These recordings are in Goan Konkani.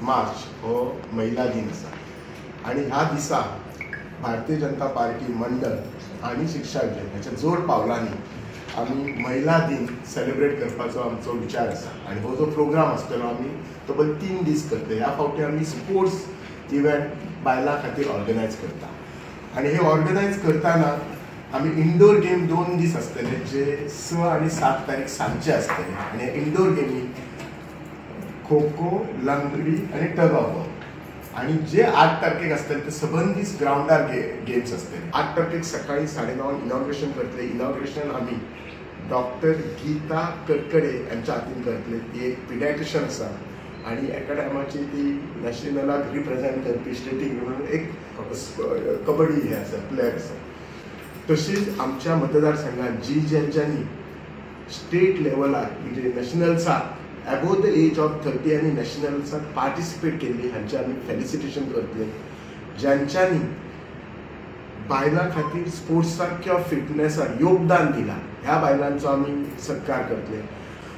मार्च हो महिला दिन आसा आनी ह्या दिसा भारतीय जनता पार्टी मंडळ आनी शिक्षा विजन ह्याच्या जोड पावलांनी आमी महिला दिन सेलिब्रेट करपाचो आमचो विचार आसा. आनी हो जो प्रोग्राम आसतलो आमी तब्बल 3 दीस करतले. ह्या फावटी आमी स्पोर्ट्स इव्हेंट बायलां खातीर ऑर्गनायज करता आनी हे ऑर्गनायज करतना आमी इंडोर गेम 2 दीस आसतले जे 6 आनी 7 तारीख सांजचे आसतले. आनी इंडोर गेमी खो खो, लंगडी आनी टग ऑफ वॉर. आनी जे 8 तारखेक आसतले ते सबंद दीस ग्रावंडार गेम्स आसतले. 8 तारखेक सकाळी 9:30 इनॉग्रेशन करतले. इनॉग्रेशन आमी डॉक्टर गीता कडकडे यांच्या हातीन करतले. ती एक पिडियाट्रिशियन आसा आनी एका टायमाची ती नॅशनलाक रिप्रेझेंट करपी स्टेटीक म्हणून एक कबड्डी हे आसा, प्लेयर आसा. तशीच आमच्या मतदारसंघात जी ज्यांच्यानी स्टेट लेवलार म्हणजे नॅशनल्साक एबोव the age of 30 आनी नॅशनल्साक पार्टिसिपेट केल्ली हांचे आमी फेलिसिटेशन करतले. ज्यांच्यांनी बायलां खातीर स्पोर्ट्साक किंवा फिटनेसाक योगदान दिलां ह्या बायलांचो आमी सत्कार करतले.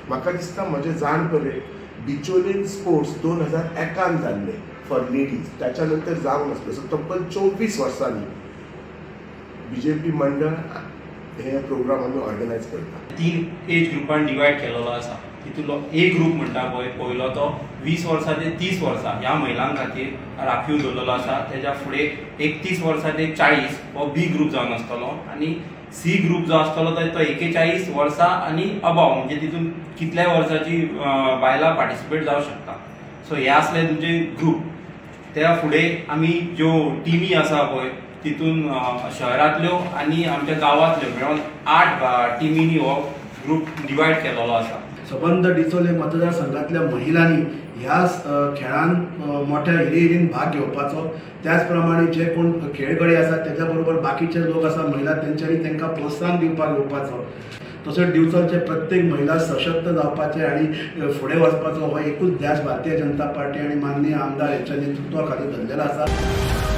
म्हाका दिसता म्हजें जाण परे बिचोलीन स्पोर्ट्स 2001 जाल्ले फॉर लेडीज, त्याच्या नंतर जावंक नासलें. सो तब्बल 24 वर्सांनी बीजेपी मंडळ हे प्रोग्राम आमी ऑर्गनायज करता. 3 एज ग्रुपान डिवायड केलेलो आसा. तितूंतलो ए ग्रूप म्हणटा पळय, पयलो तो 20 वर्सां ते 30 वर्सां ह्या महिलां खातीर राखीव दवरलेलो आसा. तेज्या फुडें 31 वर्सां ते 40 हो बी ग्रूप जावन आसतलो आनी सी ग्रूप जो आसतलो तो 41 वर्सां आनी अबाव, म्हणजे तितून कितल्याय वर्सांची बायलां पार्टिसिपेट जावं शकता. सो हे आसले तुमचे ग्रूप. त्या फुडें आमी ज्यो टिमी आसा पळय तितून शहरांतल्यो आनी आमच्या गांवांतल्यो मेळून 8 टिमींनी हो ग्रूप डिवायड केलेलो आसा. सबंद डिचोले मतदारसंघातल्या महिलांनी ह्या खेळांत मोठ्या हिरिहिरीन भाग घेवपाचो, त्याच प्रमाणे जे कोण खेळगडे आसात त्याच्या बरोबर बाकीचे लोक आसा महिला तेंच्यांनी तांकां प्रोत्साहन दिवपाक येवपाचो. तशेंच दिवचलचे प्रत्येक महिला सशक्त जावपाचे आनी फुडें वचपाचो हो एकूच ध्यास भारतीय जनता पार्टी आनी माननीय आमदार हेंच्या नेतृत्वा खातीर धरलेलो आसा.